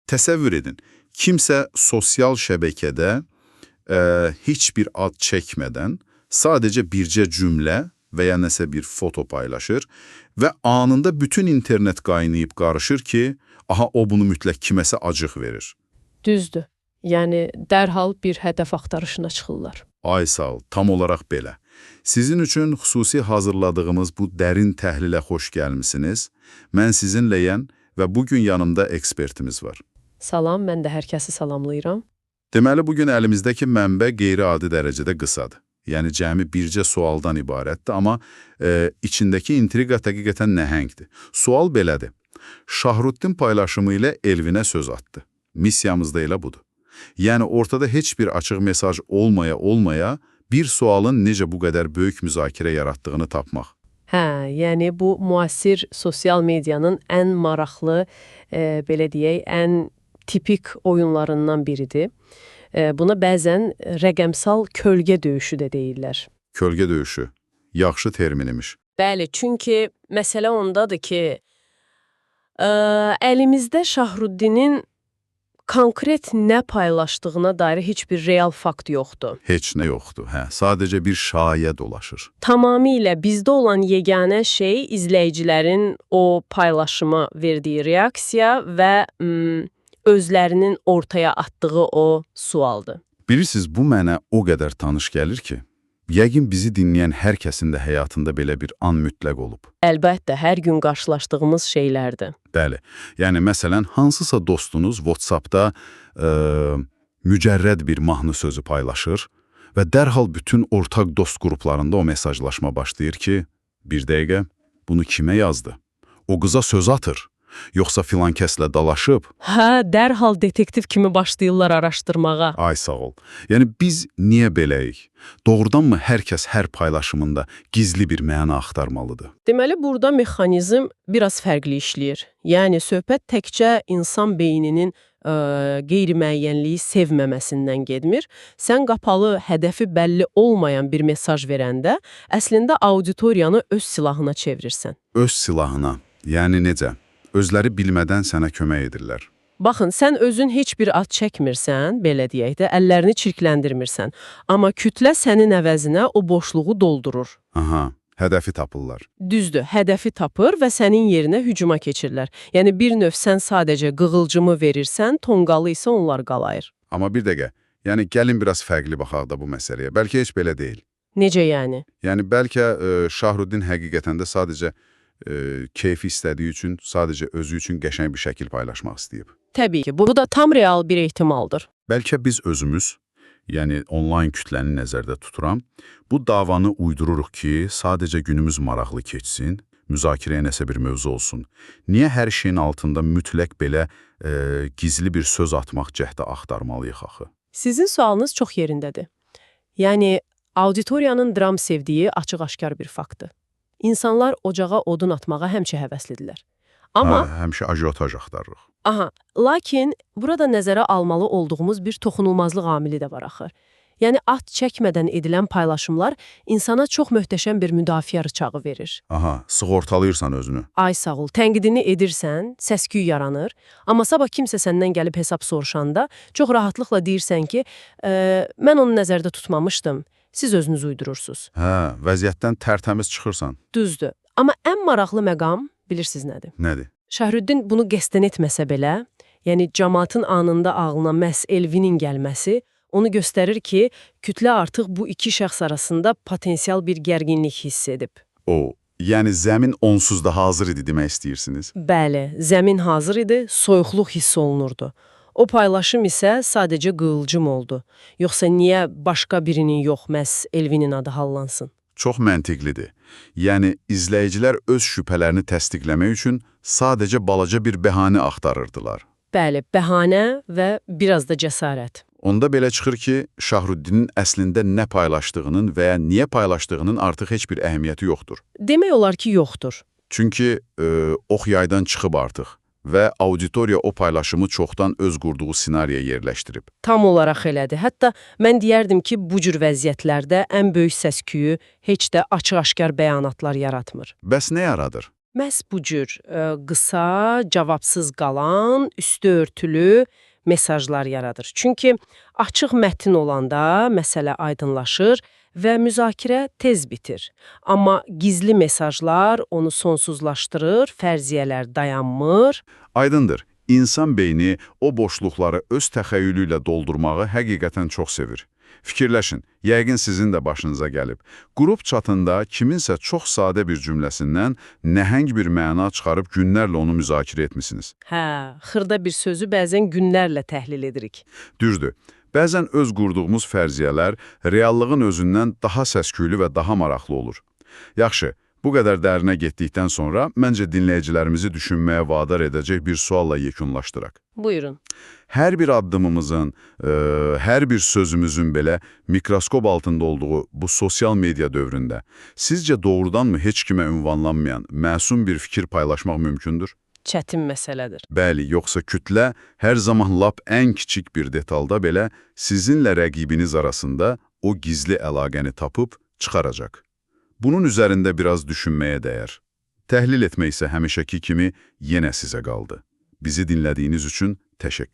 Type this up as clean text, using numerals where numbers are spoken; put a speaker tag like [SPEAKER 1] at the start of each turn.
[SPEAKER 1] Təsəvvür edin, kimsə sosial şəbəkədə heç bir ad çəkmədən sadəcə bircə cümlə və ya nəsə bir foto paylaşır və anında bütün internet qaynayıb qarışır ki, aha o bunu mütləq kiməsə acıq verir.
[SPEAKER 2] Düzdür. Yəni dərhal bir hədəf axtarışına çıxırlar.
[SPEAKER 1] Ay sağ ol, tam olaraq belə. Sizin üçün xüsusi hazırladığımız bu dərin təhlilə xoş gəlmisiniz. Mən sizinləyəm və bugün yanımda ekspertimiz var.
[SPEAKER 2] Salam, mən də hər kəsi salamlayıram.
[SPEAKER 1] Deməli, bugün əlimizdəki mənbə qeyri-adi dərəcədə qısadır. Yəni cəmi bircə sualdan ibarətdir, amma içindəki intriqa həqiqətən nəhəngdir. Sual belədir. Şahruddin paylaşımı ilə Elvinə söz atdı. Missiyamız da elə budur. Yəni ortada heç bir açıq mesaj olmaya bir sualın necə bu qədər böyük müzakirə yaratdığını tapmaq.
[SPEAKER 2] Hə, yəni bu müasir sosial medianın ən maraqlı, belə deyək, ən tipik oyunlarından biridir. Buna bəzən rəqəmsal kölgə döyüşü də deyirlər.
[SPEAKER 1] Kölgə döyüşü. Yaxşı termin imiş.
[SPEAKER 2] Bəli, çünki məsələ ondadır ki, əlimizdə Şahruddinin konkret nə paylaşdığına dair heç bir real fakt yoxdur.
[SPEAKER 1] Heç nə yoxdur. Hə, sadəcə bir şayiə dolaşır.
[SPEAKER 2] Tamamilə bizdə olan yeganə şey izləyicilərin o paylaşıma verdiyi reaksiya və özlərinin ortaya atdığı o sualdır.
[SPEAKER 1] Bilirsiniz, bu mənə o qədər tanış gəlir ki, yəqin bizi dinləyən hər kəsin də həyatında belə bir an mütləq olub.
[SPEAKER 2] Əlbəttə, hər gün qarşılaşdığımız şeylərdir.
[SPEAKER 1] Bəli. Yəni məsələn, hansısa dostunuz WhatsApp-da mücərrəd bir mahnı sözü paylaşır və dərhal bütün ortaq dost qruplarında o mesajlaşma başlayır ki, bir dəqiqə, bunu kimə yazdı? O qıza söz atır, yoxsa filan kəslə dalaşıb?
[SPEAKER 2] Hə, dərhal detektiv kimi başlayırlar araşdırmağa.
[SPEAKER 1] Ay sağ ol. Yəni biz niyə beləyik? Doğrudanmı hər kəs hər paylaşımında gizli bir məna axtarmalıdır?
[SPEAKER 2] Deməli, burada mexanizm biraz fərqli işləyir. Yəni söhbət təkcə insan beyninin qeyri-müəyyənliyi sevməməsindən getmir. Sən qapalı, hədəfi bəlli olmayan bir mesaj verəndə, əslində auditoriyanı öz silahına çevirirsən.
[SPEAKER 1] Öz silahına, yəni necə? Özləri bilmədən sənə kömək edirlər.
[SPEAKER 2] Baxın, sən özün heç bir ad çəkmirsən, belə deyək də, əllərini çirkləndirmirsən. Amma kütlə sənin əvəzinə o boşluğu doldurur.
[SPEAKER 1] Aha, hədəfi tapırlar.
[SPEAKER 2] Düzdür, hədəfi tapır və sənin yerinə hücuma keçirlər. Yəni bir növ sən sadəcə qığılcımı verirsən, tonqalı isə onlar qalayır.
[SPEAKER 1] Amma bir dəqiqə, yəni gəlin biraz fərqli baxaq da bu məsələyə. Bəlkə heç belə deyil.
[SPEAKER 2] Necə yəni?
[SPEAKER 1] Yəni bəlkə Şahruddin həqiqətən də sadəcə keyfi istədiyi üçün, sadəcə özü üçün qəşəng bir şəkil paylaşmaq istəyib.
[SPEAKER 2] Təbii ki, bu da tam real bir ehtimaldır.
[SPEAKER 1] Bəlkə biz özümüz, yəni onlayn kütləni nəzərdə tuturam, bu davanı uydururuq ki, sadəcə günümüz maraqlı keçsin, müzakirəyə nəsə bir mövzu olsun. Niyə hər şeyin altında mütləq belə gizli bir söz atmaq cəhdi axtarmalıyıq axı?
[SPEAKER 2] Sizin sualınız çox yerindədir. Yəni auditoriyanın dram sevdiyi açıq-aşkar bir faktdır. İnsanlar ocağa odun atmağa həmişə həvəslidirlər. Amma
[SPEAKER 1] Hə, həmişə ajotaj axtarırıq.
[SPEAKER 2] Aha, lakin burada nəzərə almalı olduğumuz bir toxunulmazlıq amili də var axı. Yəni ad çəkmədən edilən paylaşımlar insana çox möhtəşəm bir müdafiə rıçağı verir.
[SPEAKER 1] Aha, sığortalayırsan özünü.
[SPEAKER 2] Ay sağ ol, tənqidini edirsən, səs-küy yaranır, amma sabah kimsə səndən gəlib hesab soruşanda çox rahatlıqla deyirsən ki, mən onu nəzərdə tutmamışdım, siz özünüz uydurursunuz.
[SPEAKER 1] Hə, vəziyyətdən tərtəmiz çıxırsan.
[SPEAKER 2] Düzdür. Amma ən maraqlı məqam bilirsiniz nədir?
[SPEAKER 1] Nədir?
[SPEAKER 2] Şəhrüddin bunu qəsdən etməsə belə, yəni camaatın anında ağlına məhz Elvinin gəlməsi onu göstərir ki, kütlə artıq bu iki şəxs arasında potensial bir gərginlik hiss edib.
[SPEAKER 1] O, yəni zəmin onsuz da hazır idi demək istəyirsiniz.
[SPEAKER 2] Bəli, zəmin hazır idi, soyuqluq hiss olunurdu. O paylaşım isə sadəcə qığılcım oldu. Yoxsa niyə başqa birinin yox, məhz Elvinin adı hallansın?
[SPEAKER 1] Çox məntiqlidir. Yəni izləyicilər öz şübhələrini təsdiqləmək üçün sadəcə balaca bir bəhanə axtarırdılar.
[SPEAKER 2] Bəli, bəhanə və biraz da cəsarət.
[SPEAKER 1] Onda belə çıxır ki, Şahruddinin əslində nə paylaşdığının və ya niyə paylaşdığının artıq heç bir əhəmiyyəti yoxdur.
[SPEAKER 2] Demək olar ki, yoxdur.
[SPEAKER 1] Çünki ox yaydan çıxıb artıq və auditoriya o paylaşımı çoxdan öz qurduğu ssenariyə yerləşdirib.
[SPEAKER 2] Tam olaraq elədir. Hətta mən deyərdim ki, bu cür vəziyyətlərdə ən böyük səs-küyü heç də açıq-aşkar bəyanatlar yaratmır.
[SPEAKER 1] Bəs nə yaradır?
[SPEAKER 2] Məhz bu cür qısa, cavabsız qalan, üstü örtülü mesajlar yaradır. Çünki açıq mətn olanda məsələ aydınlaşır və müzakirə tez bitir. Amma gizli mesajlar onu sonsuzlaşdırır, fərziyyələr dayanmır.
[SPEAKER 1] Aydındır, insan beyni o boşluqları öz təxəyyülü ilə doldurmağı həqiqətən çox sevir. Fikirləşin, yəqin sizin də başınıza gəlib. Qrup çatında kiminsə çox sadə bir cümləsindən nəhəng bir məna çıxarıb günlərlə onu müzakirə etmisiniz.
[SPEAKER 2] Hə, xırda bir sözü bəzən günlərlə təhlil edirik.
[SPEAKER 1] Düzdür, bəzən öz qurduğumuz fərziyyələr reallığın özündən daha səsküylü və daha maraqlı olur. Yaxşı, bu qədər dərinə getdikdən sonra məncə dinləyicilərimizi düşünməyə vadar edəcək bir sualla yekunlaşdıraq.
[SPEAKER 2] Buyurun.
[SPEAKER 1] Hər bir addımımızın, hər bir sözümüzün belə mikroskop altında olduğu bu sosial media dövründə sizcə doğrudanmı heç kimə ünvanlanmayan məsum bir fikir paylaşmaq mümkündür?
[SPEAKER 2] Çətin məsələdir.
[SPEAKER 1] Bəli, yoxsa kütlə hər zaman lap ən kiçik bir detalda belə sizinlə rəqibiniz arasında o gizli əlaqəni tapıb çıxaracaq. Bunun üzərində biraz düşünməyə dəyər. Təhlil etmək isə həmişəki kimi yenə sizə qaldı. Bizi dinlədiyiniz üçün təşəkkür.